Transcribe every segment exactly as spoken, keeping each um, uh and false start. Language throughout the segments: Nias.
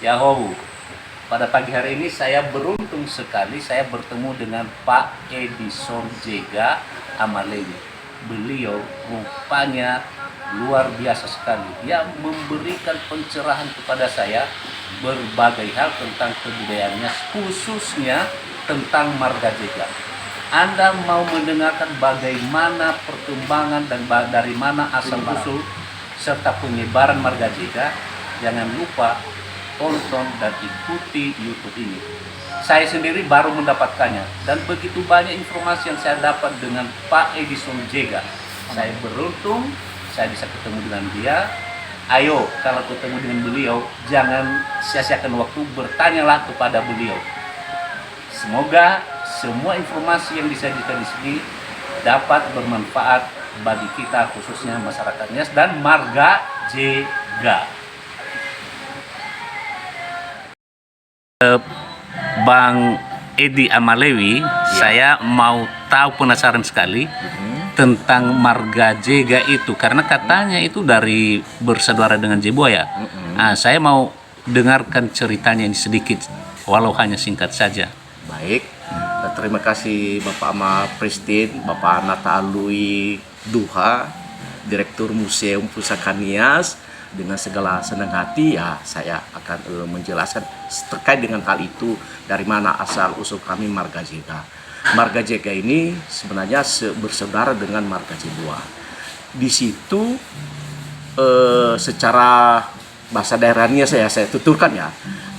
Yahoo. Pada pagi hari ini saya beruntung sekali, saya bertemu dengan Pak Edison Zega Amalewi. Beliau rupanya luar biasa sekali. Dia memberikan pencerahan kepada saya berbagai hal tentang kebudayaannya, khususnya tentang marga Zega. Anda mau mendengarkan bagaimana perkembangan dan ba-, dari mana asal usul serta penyebaran marga Zega, jangan lupa tonton dan ikuti YouTube ini. Saya sendiri baru mendapatkannya dan begitu banyak informasi yang saya dapat dengan Pak Edison Zega. Saya beruntung, saya bisa ketemu dengan dia. Ayo, kalau ketemu dengan beliau, jangan sia-siakan waktu, bertanyalah kepada beliau. Semoga semua informasi yang disajikan di sini dapat bermanfaat bagi kita, khususnya masyarakat Nias dan marga Zega. Eh, Bang Edi Amalewi, saya mau tahu, penasaran sekali tentang marga Zega itu, karena katanya itu dari bersaudara dengan Zebua, ya. Ah, saya mau dengarkan ceritanya ini sedikit, walau hanya singkat saja. Baik, terima kasih Bapak Ama Presiden, Bapak Nata Alui Duha, Direktur Museum Pusaka Nias. Dengan segala senang hati, ya, saya akan, eh, menjelaskan terkait dengan hal itu, dari mana asal usul kami marga Zega. Marga Zega ini sebenarnya se-, bersaudara dengan marga Zebua. Di situ, eh, secara bahasa daerahnya saya, saya tuturkan ya.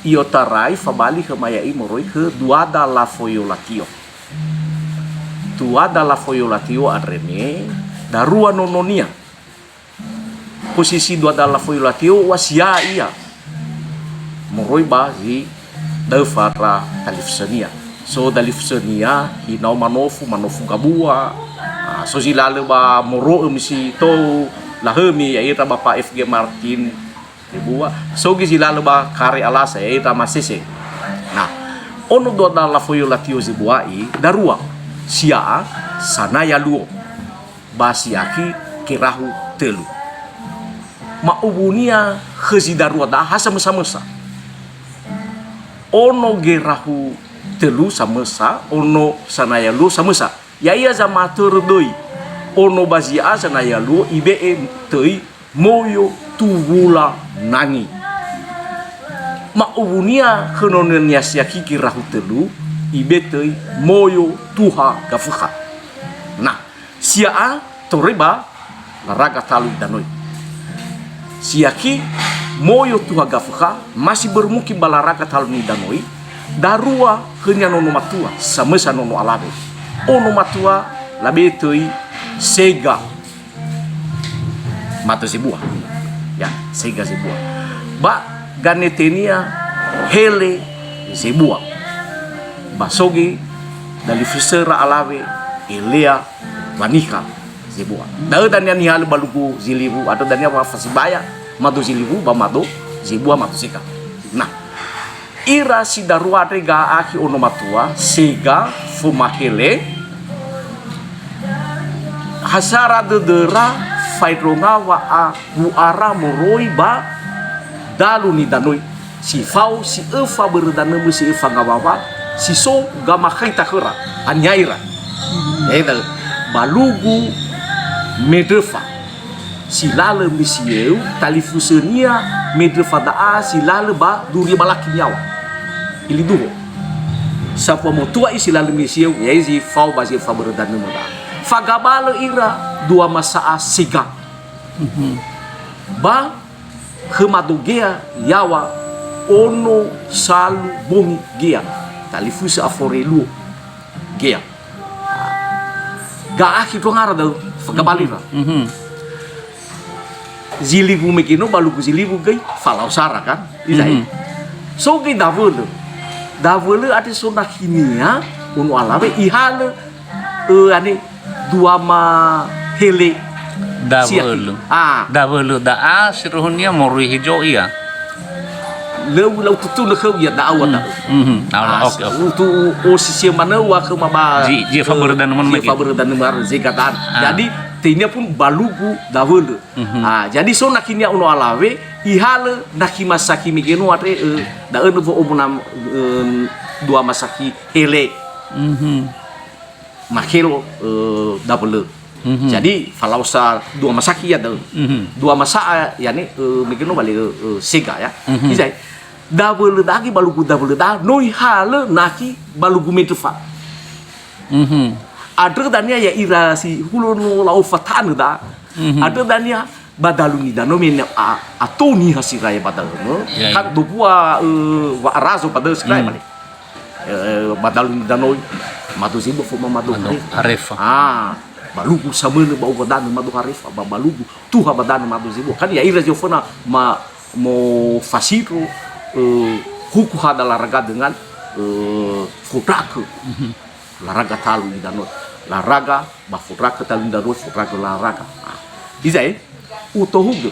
I'otarai fabali khöma ya'i moroi khö Duada Lafoyo Latio. Duada Lafoyo Latio andre me darua nononia. Posisi Duada Lafoyo Latio wa sia ia moroi ba zi daöfa ndra dalifusönia. So dalifusönia hinao manofu, manofu gabua. Ah, so zi lalö ba moro'ö misi tou lahömi, ya'ira Bapak F G Martin Zebua. So göi zi lalö ba Kare Alasa, ya'ira Masese. Nah, ono Duada Lafoyo Latio Zebua'i darua, sia'a Sanaya Luo ba siakhi Gerahu Tölu. Ma'uwunia khö zi darua da'a ha samösa-mösa. Ono Gerahu Tölu samösa, ono Sanaya Luo samösa. Ya'ia zamatörö döi. Ono ba zia'a Sanaya Luo ibe'e töi Moyo Tuwula Nangi. Ma'uwunia khö nononia siakhi Gerahu Tölu, ibe'e töi Moyo Tuha Gafökha. Nah, sia'a toröi ba Laraga Talu Nidanoi. Siakhi Moyo Tuha Gafökha, masih bermukim ba Laraga Talu Nidanoi, darua khönia nono matua, samösa nono alawe. Ono matua labe'e töi Sega Mado Zebua. Ya, Sega Zebua. Ba ganetenia Hele Zebua. Ba so göi dalifusöra alawe Elea Wanikha Zebua. Da'ö dania nihalö ba lugu Ziliwu, andrö dania wa fasibaya Mado Ziliwu ba Mado Zebua, Mado Sega. Nah, ira si darua andre ga'a akhi ono matua, Sega, föma Hele, ha sara dödöra faendronga wa'awu'ara moroi ba Dalu Nidanoi. Si fao si öfa börö danömö si öfa ngawawa, si so gamakhaita khöra, haniha ira? Edal, ba lugu Medröfa, si lalö misi eu, talifusönia Medröfa da'a si lalö ba duria balaki niyaŵa. Iliduho. Sambua motua i si lalö misi eu, ya'ia zi fao ba zi öfa börö danömö da'a. Fagabalö ira dua masa'a Sega. Ba khö Mado Gea yaŵa ono salu bongi Gea, talifusö Afore Luo Gea. Ga'a akhi ndrongara da'ö, fagabalö ira. Mhm. Ziliwu mege no ba lugu Ziliwu göi, falao sara kan, iza'i. Mhm. So göi Dawölö. Dawölö andre so nakhinia, ono alawe ihalö Ö, ane, dua ma hele. Siakhi. Dawölö. Ah. Dawölö da'a, sindruhunia moroi hezo ia. Lö ulau tutunö khöu ia da'a ua da'ö. Mhm. Ah, oke, oke. Utu u-, osisia manö ua khöma ba. Zi, zi fabörö danömö mege. Zi fabörö danömö Zega da'a. Ah. Jadi, Tenia pun balugu dawölö. Mhm. Ah, jadi so nakinia ono alawe, ihalö naki masaki mege no andre, eh, da'ö nö wo'omona, eh, dua masaki hele. Mhm. Makhelo, eh, dawölö. Mhm. Jadi, falaosa dua masaki ia da'ö. Mhm. Dua masa'a, yani, eh, mege no bale, eh, eh, sega, ya. Mhm. Izai, dawölö dagi balugu dawölö da, no ihalö naki balugu mendröfa. Mhm. Andrö dania ya'ira si hulö no la'ofa tanö da. Mhm. Andrö dania ba dalu nidanö me ne a-, ato niha si rae ba da'ö. Ya, ya. Kan dobua, eh, wa'arazo ba da'ö si rae, mhm, bale. Eh, ba dalu nidanö mado zebua foma mado, mado harefa. Harefa. Ah, balugu samönö ba uwa danö mado harefa, ba balugu tuha ba danö mado zebua. Kan ya'ira zi oföna ma-, mofasindro, eh, huku hada laraga dengan, eh, fondrakö. Mhm. Laraga talu idanö. Laraga ba fondrakö talu idanö, fondrakö laraga. Ah. Izai, utohugö.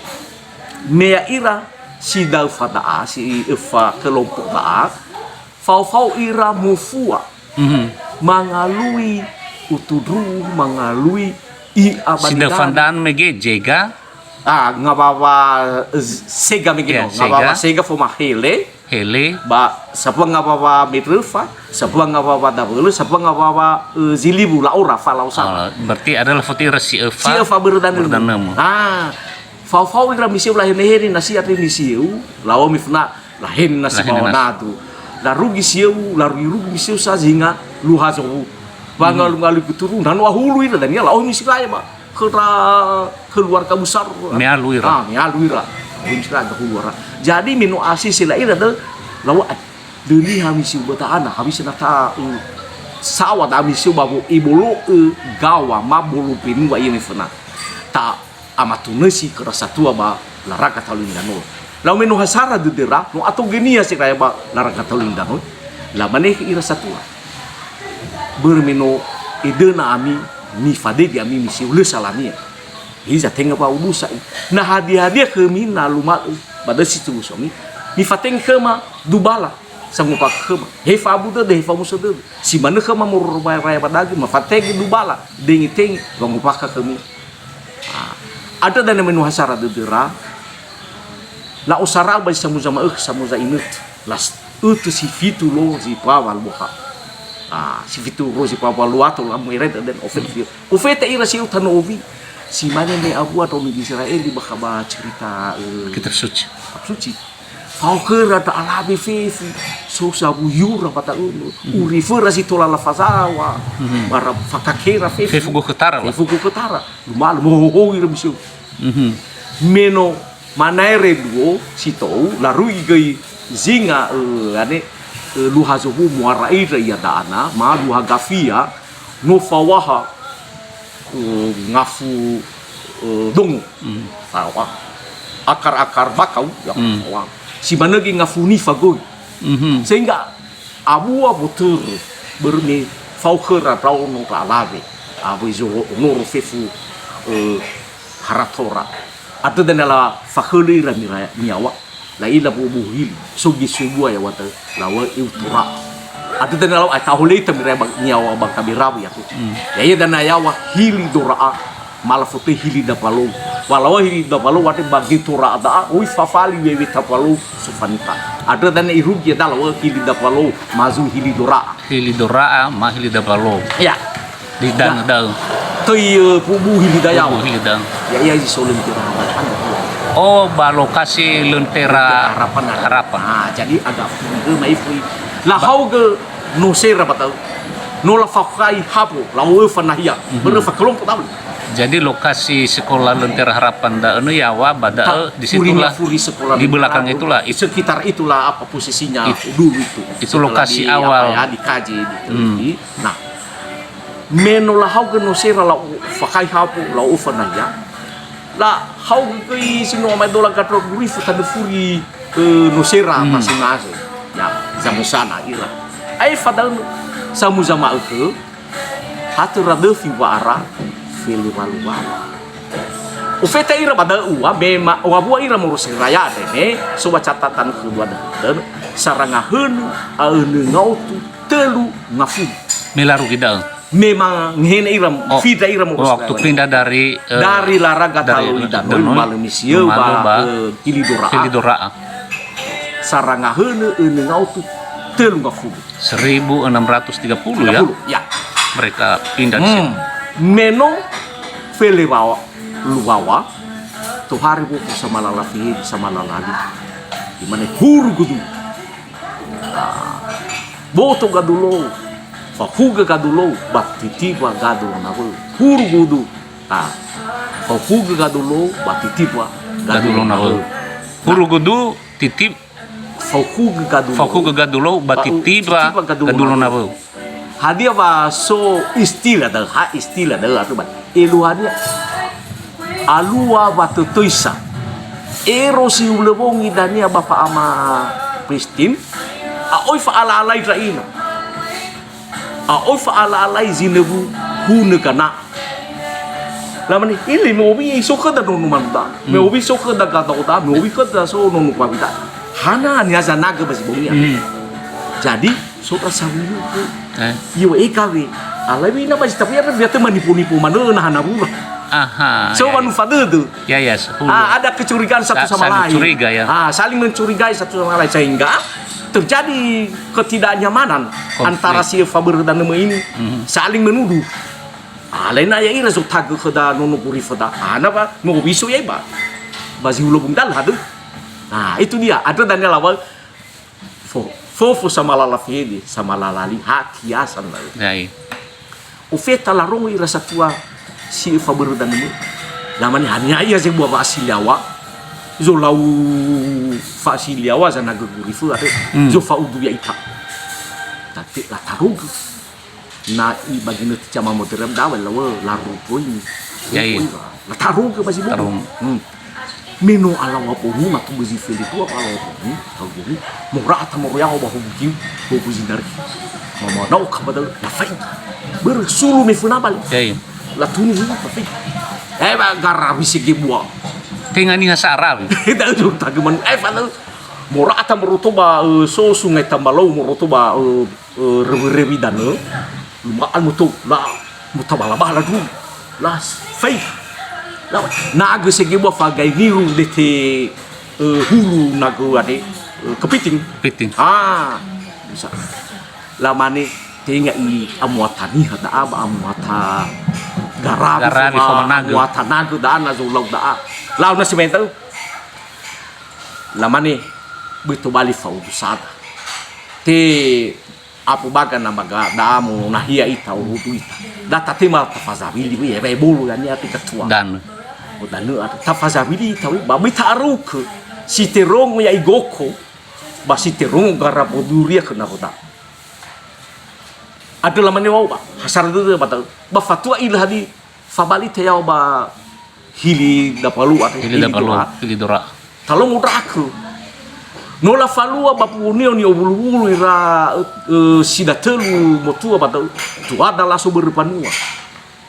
Me ya'ira si daöfa da'a, si öfa kelompok da'a, fao-fao ira mofua. Mhm. Mangalui utundru, mangalui i'a ba si daöfa nidanö. Daöfa mege zega. Ah, ngawawa, eh, sega mege, ya, no. Sega. Ngawawa sega foma hele. Hele. Ba sambua ngawawa mendröfa, sambua ngawawa dawölö, sambua ngawawa, eh, ziliwu la'ora falaosa. Ah, berarti ada lafoti ira si öfa. Si öfa börö danö. Börö danö. Ah, fao-fao ira miseu lahene-hene nasi andre miseu, laomi föna lahene nasi. Lahene bawa nasi. Nadu. Larugi sieu, larugi rugi miseu sa zinga luha zowu. Wangalui-ngalui guturu, na no ahulu ira dania la'omi si rae ba. Khöra keluarga besar. Mealu ira. Ah, mealu ira. Belum sila ada keluar. Jadi me no asese la'ira dö, lawa, eh, dö niha misiu böta'ana, habis na ta, eh, sawa da misiu ba wo-, ebolo'ö gawa ma bolo benua ia neföna. Ta amatunösi khöra satua ba laraga talu nidanö. Lau me no hasara dödöra, no ato gönia si rae ba laraga talu nidanö. Lamane ira satua. Börö me no edöna ami, mifadege ami misiu lö salania. Hiza tenga wa'udusa'i. Na hadia-hadia khömi na luma'ö ba dösi tubusomi, mifatenge khöma dubala, sangombakha khöma. He fa'abu dödö, he fa'amuso dödö. Si manö khöma moroi raya ba dagi, mafatenge dubala, denge-tenge, wangombakha khömi. Ah, andrö dania me no hasara dödöra, la'osara'ö ba zi samuza ma'ökhö, samuza inötö. Las-, ötö si fitu lo zi bawa luaha. Ah, si fitu lo zi bawa luaha to lamu ereda den ofet fio. Ofeta ira si uta no owi. Si mane me abua ndraono Gizera'eli bakha ba cerita, eh, Kitab Suci. Kitab Suci. Fao khöra ndra alawe fefu, so sawu yura ba ta'önö. Mhm. Uri föra si tola lafazawa, mhm, bara fakakera fefu. Fefu gokhötara la. Fefu gokhötara. Lumalö, mohohou ira misiu. Mhm. Me no manaere luo si tou, larugi göi zinga, eh, ane, eh, luha zowu muara ira ia da'ana, ma luha gafia, no fawaha, eh, ngafu, eh, dongo. Hmm. Fawaha. Akar-akar bakau, ya, hmm, fawaha. Si manö göi ngafu nifa göi. Mhm. Sehingga abua wotörö, börö me fao khöra ndraono ndra alawe, awö zolo onoro fefu, eh, haratora. Andrö dania lafakhölö ira mira-, miyaŵa, la'ila bu'u-bu'u hili, so göi sebua yaŵa da'ö, laŵa'ö eu tora'a. Andrö dania laŵa'ö, ae taholeita mira ba, miyaŵa ba kabe rawi aku. Hmm. Ya'ia dania yaŵa hili dora'a, ma lafotöi hili dapalou. Wa laŵa'ö hili dapalou, andrö ba göi tora'a da'a, oi fafali wewe tapalou, sofanita. Andrö dania irugi ada laŵa'ö hili dapalou, ma zui hili dora'a. Hili dora'a, ma hili dapalou. Ya. Di danö da'ö. Töi, eh, bu'u-bu'u hili da'ö. Bu'u-bu'u hili da'ö. Ya, iya, zi so Lentera Harapan. Oh, ba lokasi Lentera Harapan. Harapan. Ah, jadi agak furi, eh, mai furi. Lahaogö nosera ba da'ö. No lafakhai hapo, laŵa'ö fanahia. Mhm. Börö fakelompok tahu. Jadi lokasi sekolah Lentera Harapan da'ö no yaŵa ba da'ö, ta-, di situlah, furi sekolah di belakang itulah. Sekitar itulah apa posisinya dulu itu. Itu lokasi awal. Setelah di, apa ya, dikaji, diteliti. Hmm. Nah, me no lahaogö nosera laŵa'ö fakhai hapo, laŵa'ö fanahia. Lahaogö göi si no amaedola Gandrua Gurifö tanö furi, eh, nosera, hmm, masing-masing. Ya, zamösana ira. Aefa da'ö samuza ma'ökhö, hatö radöfi wa'ara, felewalu-walu. Ofeta ira ba da'ö ua, me ma-, wabua ira moroi si raya andre, me so ba catatan khö dua da'ö, saranga hönö, a önö ngaotu, tölu ngafulu. Me larugi da'ö. Memang ngehene ira, Oh, pindah ira mo waktu Australia. Pindah dari, eh, Dari Laraga dari Talo Idanoi, Danoi, Lumalö Misieu, Lumalö ba, ba, eh, Hili Dora'a. Hili Dora'a. Sarangahönö önö ngaotu tölu ngafulu. Seribu enam ratus tiga puluh, ya? Tiga puluh, ya. Mereka pindah di Hmm. sini. Meno Felewawa, Luwawa, tohare boto Samalala Fehedi, Samalala Li. Imane huru gudu. Ah, boto gadulou, fahugö gadulou, ba titiba gadulou nawö. Huru gudu. Ah, fahugö gadulou, ba titiba Gadulou gadulou nawö. Nawö. Huru gudu, titib- Fahugö gadulou. Fahugö gadulou, ba Ba u-, titiba titiba gadulou gadulou nawö. nawö. Hadia wa so istilah da'ö, ha istilah da'ö atau ba. Eluahania. Alua wa tötöisa. Ero si hulö wongi dania ba fa'ama Pristin. A'oi fa'ala-alai ndra'ina. A'oi fa'ala-alai zinöwu hunö gana. Lamane, "Ele, me owi so khöda nono manuda, me Hmm. owi so khöda gadaoda, me owi khöda so nono kawida. Hana niha zanagö ba zi bongi." Hmm. Jadi, so ta sawuyu. Eh. Iyo, e kawe. Alai wina ba zi tapi ada biasa manipu-nipu manö na hana wura. Aha, So ya, wanu ya. fadödö. Ya, ya, sepuluh. Ah, ada kecurigaan satu Sa-, sama saling lain. curiga, ya. Ah, saling mencurigai satu sama lain. Sehingga terjadi ketidaknyamanan Konflik. antara si Faber dan Neme ini. Mhm. Saling menuduh. Ah, laina ya'ira zotagö khöda nono guriföda. Ana wa, no wiso yai ba. Ba zi hulö bung dal hadö. Nah, itu dia. Ada Daniel awal. Fo-, fofo Samalala Fehede, Samalala Li, ha kiasan lalu. Yai. Ofeta larongo ira satua si Faber dan Neme. Lamane hania ia zebua wa'asiliawa. Zolau fa'asiliawa zanagö gurifö are. Hmm. Zo fa'udu ya'ita. Tate latarogö. Na ibaginö ti cama modern dawa lawa laru poini. Yai. Latarogö ba zi bobo. Tarogö. Hmm. Meno alawa boru na tu bezi fele tua alawa boru, tau boru. Mora ata moro yaho ba hobu kiu, hobu zindari. Mama nau kabadal, lafai. Bersulu me funa bali. Yai. Latunu hulu, lafai. Eh, ba garawi sege bua. Tenga niha sa'arawi. Dah tu tageman. Eh, fana. Mora ata moroto ba, eh, so Sungai Tambalau moroto ba, eh, eh, rewi-rewi danö, luma'al moto, la mutabala-bala dulu, la fai. La, nagö sege bua fagai niru dete, eh, hulu nagö ade, eh, kepiting. Kepiting. Ah, bisa. Lamane tenga i amuata niha da'a ba amuata garawi Garawi foma, foma nagö. Amuata nagö da'a na zolau da'a. Lau na si main tau. Lamane, böi tobali fa'udu sada. Te Apu baga na baga da'a mo nahia ita, urudu ita. Da tatema tafazawili wi, ewa ebolo yani ati ketua. Danö. O danö ati. Tafazawili ita wi, ba böi ta'arukö. Si terongo ya igoko, ba si terongo gara boduria kö na roda. Andrö lamane wa'o ba, hasara dödö ba ta'ö. Ba fatua ila hadi, fabali te ya'o ba Hili Dapalu ate Hili Hili Dapalu, Dora. Hili Dora. Talongo ndrakö. No lafalua ba puonio ni'owulu-wulu ira, ö, ö, si datölu motua ba da'ö. Tuada laso börö mbanua.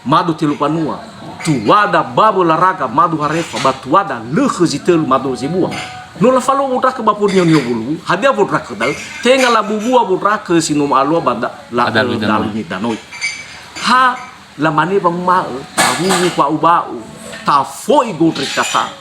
Mado telu mbanua. Tuada bawö laraga mado harefa ba tuada lökhö zi tölu mado zebua. No lafalua wondrakö ba puonio ni'owulu-wulu. Hadia wondrakö da'ö? Tenga labubua wondrakö si no ma'alua ba da-, la-, Ba dalu nidanoi. Dalu nidanoi. Ha Lamane wanguma'ö, tawuwu ba'u-ba'u, tafo'i gondrekata,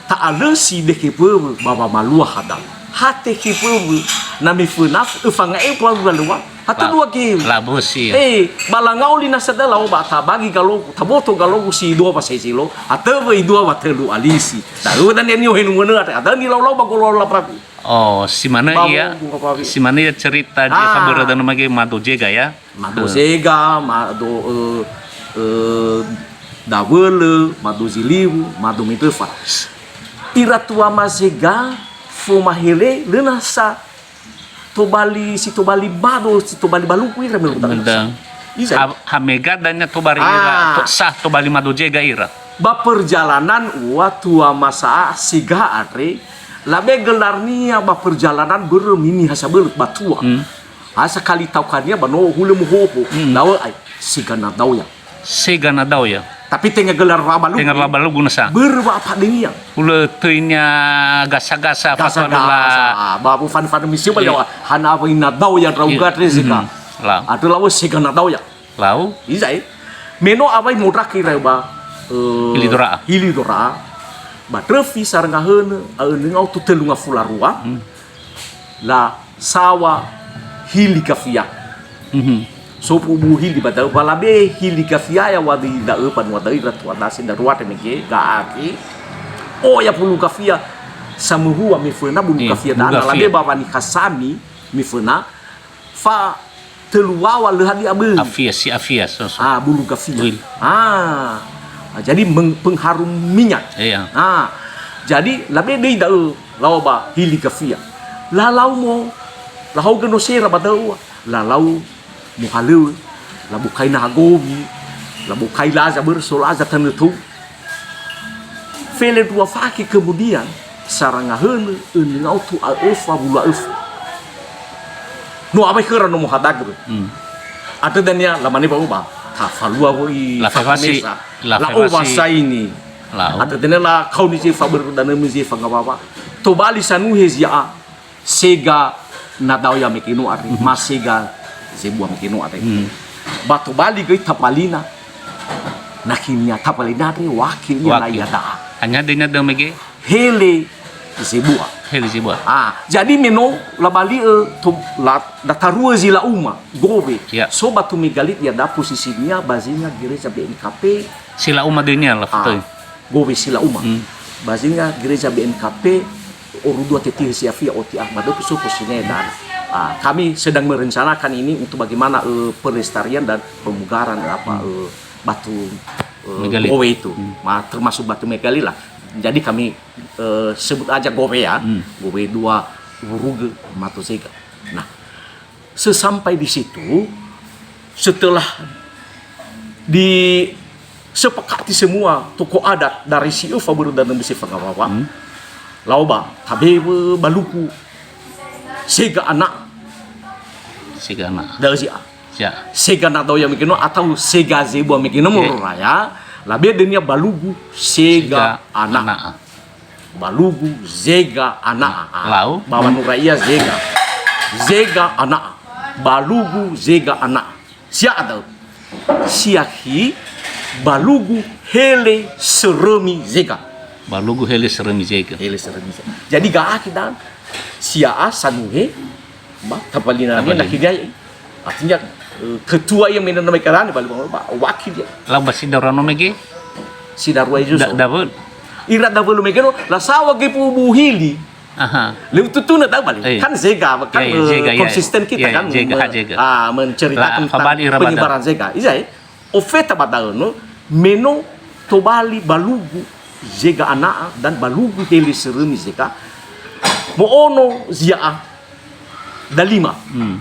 ta'alösi deke böwö ba wamalua hadau. Ha teke böwö, na meföna, öfanga'e böwö walua, ha Ba-, tölua geu. Labosi. Eh, ba langao li nasa döla, o ba tabagi galogu, taboto galogu si dua ba sezelo, atö wö idua ba tölu alisi. Da'ö dania ni'ohenungönö, ada, ada nilau-lau ba golo lapagu. Oh, si manö Ba ia, wongu, ba wi. Si manö ia cerita dia Ah. Faberödanö mage Mado Zega, ya? Mado Eh. Zega, Mado, eh, eh, Dawölö, Mado Ziliwu, Mado Medöfa. Ira tuama Zega, fomahele, lö nasa tobali, si tobali mado, si tobali balugu ira me Meda. Iza. Ha, ha Mega dania tobali ira, Ah. to-, sah tobali Mado Zega ira. Ba perjalanan ua tuama sa'a Zega andre, labe gelarnia ba perjalanan börö mini ha sabölö ba tua. Hmm. Ha sakali taukania ba no hulö muhoho. Hmm. Lawö ai, Zega Nadaoya. Zega Nadaoya. Tapi tenga gelar wa balugu. Tenga wa balugu nasa. Börö wa apa denia. Hulö töinia gasa-gasa Gasa-gasa. Fatua dula. Ah, ba bu fan-fan misi ba Iya. Yawa. Hana wa Nadaoya drauga Iya. Zega. Mhm. La. Ada lawö Zega Nadaoya. Lau. Izai. Me no awai mondrake ira ba, eh, Hili Dora'a. Hili Dora'a. Ba Dröfi sareng Ahönö, a önö ngaotu tölu ngafula rua. Hmm. La saŵa Hili Gafia. Mhm. So bubu Hili ba da'ö, wa labe Hili Gafia ya wa döi da'ö, banua da'ö ira tuada si darua te mege, ga'aki. Oh, ya bulu Gafia, samöhua me föna bulu Iya, Gafia bulu dana, Gafia. Labe ba Wani Kasami me föna, fa tölu wawa lö hadia böi. Afia, si Afia, so, so. Ah, bulu Gafia. Wil. Ah, jadi meng-, pengharum minyak. Iya. Ah, jadi labe döi da'ö, laŵa ba Hili Gafia. Lalau mo, lahaogö nosera ba da'ö, lalau mohalöŵö, labokai naha gowi, labokai laza börö so laza tanö tou. Felendrua fake kemudian, sarang Ahönö, önö ngaotu a öfa wulu a öfa. No awai khöra nomo hadagö. Hmm. Andrö dania lamane wa'ö ba, tafalua wöi Lafewasi, fakamesa. Lafewasi. La'owasaini. Lau. Andrö dania lakaoni zi fabörö danömi zi fangawawa. Tobali sanuhe zia'a. Sega Nadaoya mege no andre, Hmm. ma Sega Zebua mege no andre. Hmm. Ba tobali göi tapalina. Nakhinia tapalina andre wakil ia Wakil. na ia da'a. Hanya döi na da'ö mege? Hele Zebua. Hele Zebua. Ah, jadi me no labali'ö to-, la-, dataru'ö zi la'uma, gowe. Ya. So batu megalit ia da'a posisinia ba zinga gereja B N K P. Si la'uma döinia la Ah. fotoi. Gowe si la'uma. Hmm. Ba zinga gereja B N K P, oru dua tetihö si Afia oti'a, madöpö so posine dan, ah, kami sedang merencanakan ini untuk bagaimana, eh, pelestarian dan pemugaran, eh, apa, Hmm. eh, batu, eh, Megalit. gowe itu. Hmm. Ma-, termasuk batu megalit lah. Jadi kami, eh, sebut aja gowe ya. Hmm. Gowe dua wurugö mato Zega. Nah, Sesampai di situ, setelah disepakati semua tokoh adat dari si öfa börö danö mese fangawawa, Hmm. laŵa ba, tabewe balugu Sega Ana'a. Sega Ana'a. Da'ö zia'a. Ya. Sega Nadaoya mege no atau Sega Zebua mege no Oke. moro raya, labe döinia balugu Sega Sega Ana'a. Ana'a. Balugu Zega Ana'a. Lau. Bawa nura ia Zega. Zega Ana'a. Balugu Zega Ana'a. Sia'a da'ö. Siakhi balugu Hele Sörömi Zega. Balugu Hele Sörömi Zega. Hele Sörömi Zega. Jadi ga'aki dan sia'a sanuhe ba tapalina Tapalina. Nakhi dia. Artinya, eh, ketua ia mena nama ikarani bali ba wakil dia. Lau ba sidarua no mege? Sidarua itu Da-, so. Dawö. Ira dawö lo mege no, la saŵa ge bubu Hili. Aha. Leu tutuna tahu balik. Eh. Kan Zega, kan, Iya, iya, eh, Zega, iya. konsisten kita Iya, kan Zega, me-, Zega. ah, menceritakan La, tentang fabali ira ba penyebaran Zega. Iya, eh. Ofeta ba da'ö no, me no tobali balugu Zega Ana'a dan balugu Hele Sörömi Zega. Mo'ono zia'a dalima. Hmm.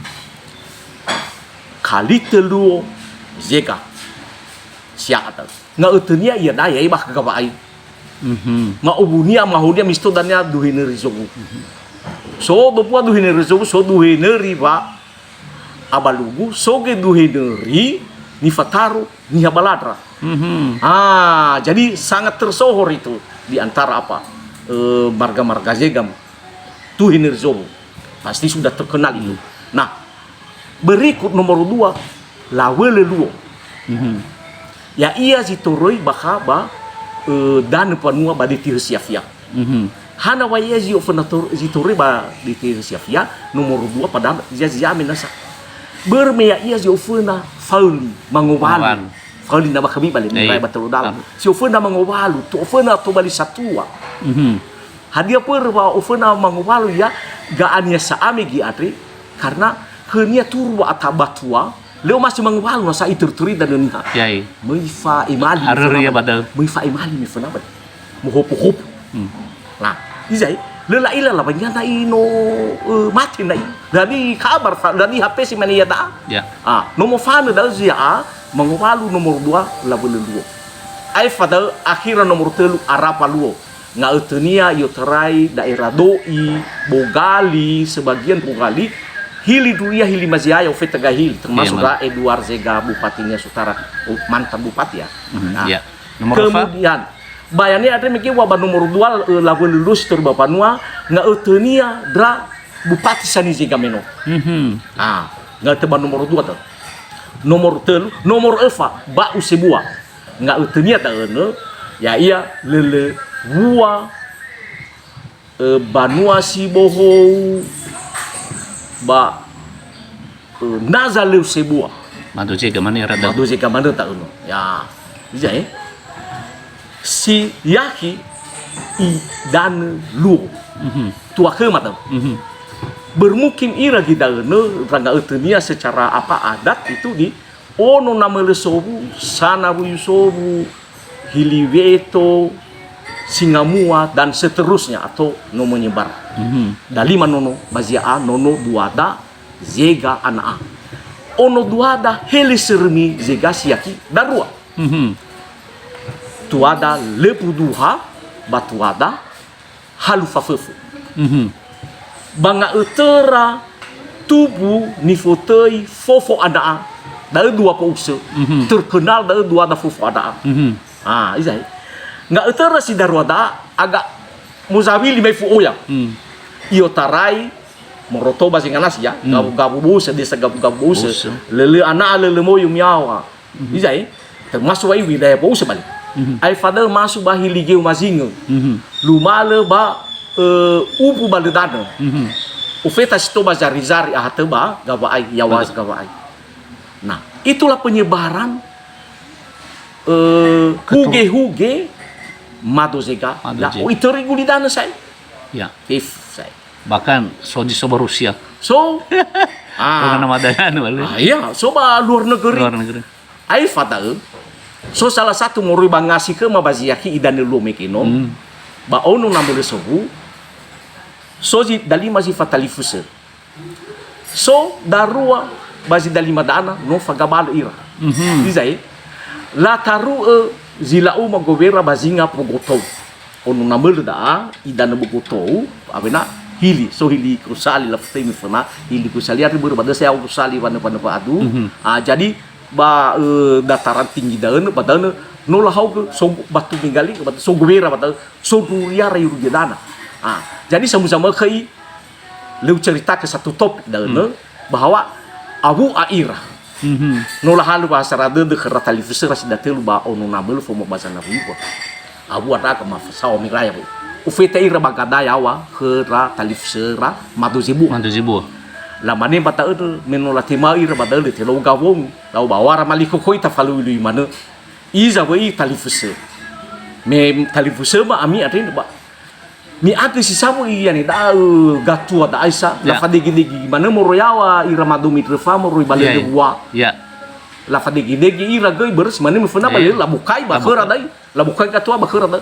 Kalite luo Zega. Sia'a da'ö. Nga'ötönia ia da'a ya'e ba Gawa'ai. Mhm. Nga'owunia, amahonia, misto dania duhe nöri zowu. So dombua duhe nöri zowu, so duhe nöri wa abalugu, so ge duhe nöri nifataro niha Balandra. Mhm. Ah, jadi sangat tersohor itu di antara apa, eh, marga-marga Zega. Duhe nöri zowu. Pasti sudah terkenal itu. Hmm. Nah, Berikut nomor dua, Lawölö Luo. Mhm. Ya'ia zi toröi bakha ba, eh, danö mbanua ba döi Tihö Siafia. Mhm. Hana wa ya'ia zi oföna tor-, zi toröi ba döi Tihö Siafia, nomor dua padahal zia, zia menasa. Börö me ya'ia zi oföna faöli, mangowalu. Mangowalu. Faöli na ba khömi bale, Iya. nirai ba tölu dala. Am. Si oföna mangowalu, to oföna tobali satua. Mhm. Hadia börö wa oföna mangowalu ia, ga'ania sa'ae gi andre, karena khönia turu wa'atabatua, lö omasi mangowalu nasa itörö-törö danö niha. Yai. Möi fa'emali Arörö ia ba da'ö. Möi fa'emali me föna ba. Mohopo-hopo. Hmm. Nah, izai, lö la'ila lawangia na'i no, eh, mate na'i. Dadi kabar fa-, dadi H P si mane ia da'a. Ya. Ah, no mofanö da'ö zia'a, mangowalu nomor dua, Lawölö Luo. Aefa da'ö, akhira nomor tölu, Arapa Luo. Nga'ötönia i'otarai daerah Doi, Bogali, sebagian Bogali, Hili Duria, Hili Maziaya, ofeta gae Hili, termasuk Iya, man. Ra Edward Zega, bupatinia Sutara, oh, mantan bupati ya. Mhm, Nah, iya. Nomor fa? Kemudian, bayania andre mege wa ba nomor dua, eh, Lawölö Luo si toröi ba mbanua, nga'ötönia ndra Bupati Sani Zega me no. Mhm. Ah, nga'ötö ba nomor dua tö. Nomor tölu, nomor öfa, ba'u sebua. Nga'ötönia da'önö, ya'ia lölö wua, ö, banua si bohou, ba, ö, na zalöu sebua. Mado zega manö ira da'ö. Mado zega manö da'önö. Ya, hiza, eh. Si yakhi idanö luo. Mhm. Tua khöma da'ö. Mhm. Bermukim ira göi da'önö, ra nga'ötönia secara apa adat itu di Ono Namölö Sowu, Sanawuyu Sowu, Hili Weto, Singamua, dan seterusnya, atau no menyebar. Mhm. Dalima nono, ba zi ya'a nono duada, zega ana'a. Ono duada hele sörömi zega si yakhi darua. Mhm. Tuada Lebu Duha, ba tuada Halu Faföfö. Mhm. Ba nga'ötöra tubu nifotöi Fofo Ana'a, da'ö dua po'usö. Mhm. Terkenal da'ö duada Fofo Ana'a. Mhm. Ah, hiza, eh. Nga'ötöra si darua da'a, aga mozawili mai fu oya. Hmm. I'otarai moroto ba Zenganasi, ya. Hmm. Gawu-gawu bo'usö, desa gawu-gawu bo'usö. Bo'usö. Lölö ana'a, lölö moyu miyaŵa. Mhm. Hiza, eh, termasuk wa'i wilayah Bo'usö bali. Mhm. Aefa da'ö masuk ba Hili Geu Mazingö. Mhm. Lumalö ba, eh, Ubu Balö Danö. Mhm. Ufeta si tou ba Zari-Zari ahatö ba Gawa'ai, Yawas Betul. Gawa'ai. Nah, itulah penyebaran, eh, Ketur- huge-huge mado zega. Mado Ya, zega. Oh, itörö gulidanö sa'ae. Ya. If sa'ae. Bahkan so zi so ba Rusia. So. Ah. Bukan nama daya anu, Ale. Ah, iya, so ba luar negeri. Luar negeri. Aefa da'ö, so salah satu moroi ba ngasi khöma ba zi yakhi idanö luo mege no, Hmm. ba Ono Namölö Sowu, so zi dalima zi fatalifusö. So darua ba zi dalima da'ana no fagabalö ira. Mhm. Hiza, eh, lataru'ö zi la'uma gowera ba zinga Bogotou. Ono Namölö da'a, idanö Bogotou, awena hili, so hili Gosali lafotöi meföna, hili Gosali andre börö ba dösa ya'o Gosali wanö-wanö wa'adu. Mhm. Ah, jadi, ba, eh, dataran tinggi da'önö, ba da'önö, no lahaogö, so batu menggali, ba so gowera ba da'ö, so duriara irugi dana. Ah, jadi samuza mökhöi, lö uceritakö satu topik da'önö, Hmm. bahwa awu'a ira. Mhm. No lahalö wa'asara dödö khöra talifusöra si datölu ba Ono Namölö fomo ba Zanawuyu. Awu'a ndra'aga mafasao miraya, wöi. Ufeta ira ba gada yaŵa khöra talifusöra mado zebua. Mado zebua. Lamane ba da'ö, me no latema'ö ira ba da'ö, lö telau gawongi. Lau ba wara malikhokhoi tafalui-lui manö. Iza wöi talifusö. Me talifusö ma ami andre ba Mi'agö si sabu i yani da'ö gatua da'aisa, Ya. lafadegi-degi manö moroi yaŵa ira mado midröfa moroi ba Ya, ya. lölö wua. Ya. Lafadegi-degi ira göi börö si manö meföna ba Ya, ya. lölö labokai ba Labokai. khöra da'i, labokai gatua ba khöra da'i.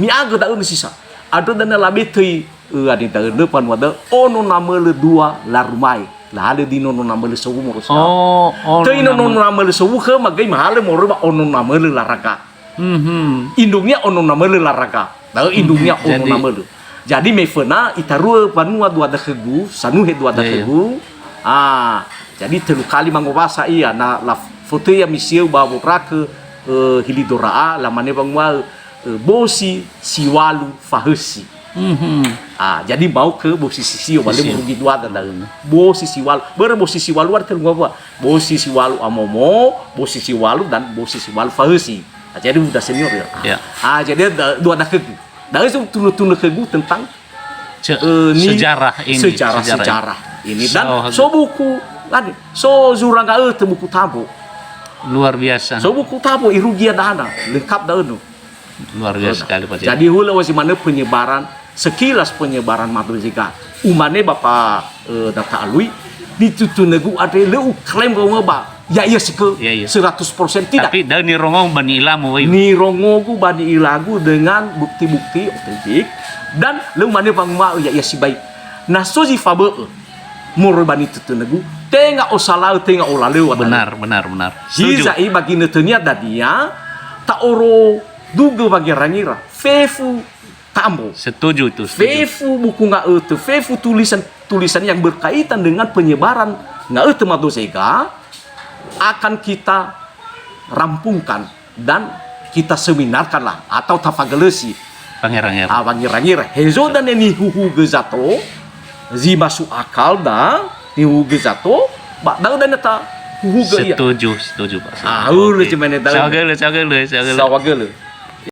Mi'agö da'ö nö si sa. Andrö dania labe töi, ö, ani da'ö nö banua da'ö, Ono Namölö dua larumae. Lahalö di Nono Namölö Sowu moroi sa. Oh, oh, Töi Nono Nono Namölö. Namölö Sowu khöma göi mahalö moroi ba Ono Namölö Laraga. Mhm. Indungnia Ono Namölö Laraga. Da'ö indungnia Mhm. Ono Jadi Namölö. Jadi me föna itaru'ö banua dua dakhögu, sanuhe dua Iya, iya. dakhögu. Ah, jadi tölu kali mangowasa ia, na lafotöi ia misiöu ba worakö, eh, Hili Dora'a, lamane wangua'ö, eh, bosi si walu fahösi. Mhm. Ah, jadi mau ke bosi si sio, ba lö Sio. merugi dua da'ö. Mhm. Bosi si walu. Börö bosi si walu ada tölu ngawua. Bosi si walu amomo, bosi si walu, dan bosi si walu fahösi. Ah, jadi udah senior ya. Ya. Ah, jadi ada dua dakhögu. Da'ö so tunö-tunö khögu tentang, Ce-, eh, ni sejarah ini, sejarah, sejarah sejarah ini. Dan Salah satu so buku, kan, so zura nga'ötö buku Tambo. Luar biasa. So buku Tambo irugi ia dana, lengkap da'ö nö. Luar biasa Betul. sekali, Pak Jadi Cik. hulö wa zi manö penyebaran, sekilas penyebaran mado zega. Umane Bapak, eh, Data Alui, nitutunögu andre lö uklaim wa'ö ba, ya'ia si kö, Iya, iya. seratus persen tidak. Tapi da'ö nirongomu ba ni'ilamu, wai. Nirongogu ba ni'ilagu dengan bukti-bukti otentik, dan lö umane wanguma'ö ya'ia sibai. Na so zi fabö'ö moroi ba nitutunögu, tenga osala'ö, tenga olalöŵa da'ö. Benar, benar, benar. Setuju. Hiza'i ba ginötönia dania, ta'oro dugö wangerangera, fefu Tambo. Setuju itu, setuju. Fefu buku nga'ötö, fefu tulisan-tulisan yang berkaitan dengan penyebaran nga'ötö mado zega akan kita rampungkan dan kita seminarkanlah atau tafagölösi. Wangerangera. Ah, wangerangera. Hezo dania nihuhugö zato, zi masuk akal da, nihuhugö zato, ba da'ö dania ta Huhugö ia. Setuju, setuju, Pak. Ah, hulö cumene da'ö. Saohagölö, saohagölö, saohagölö. Saohagölö.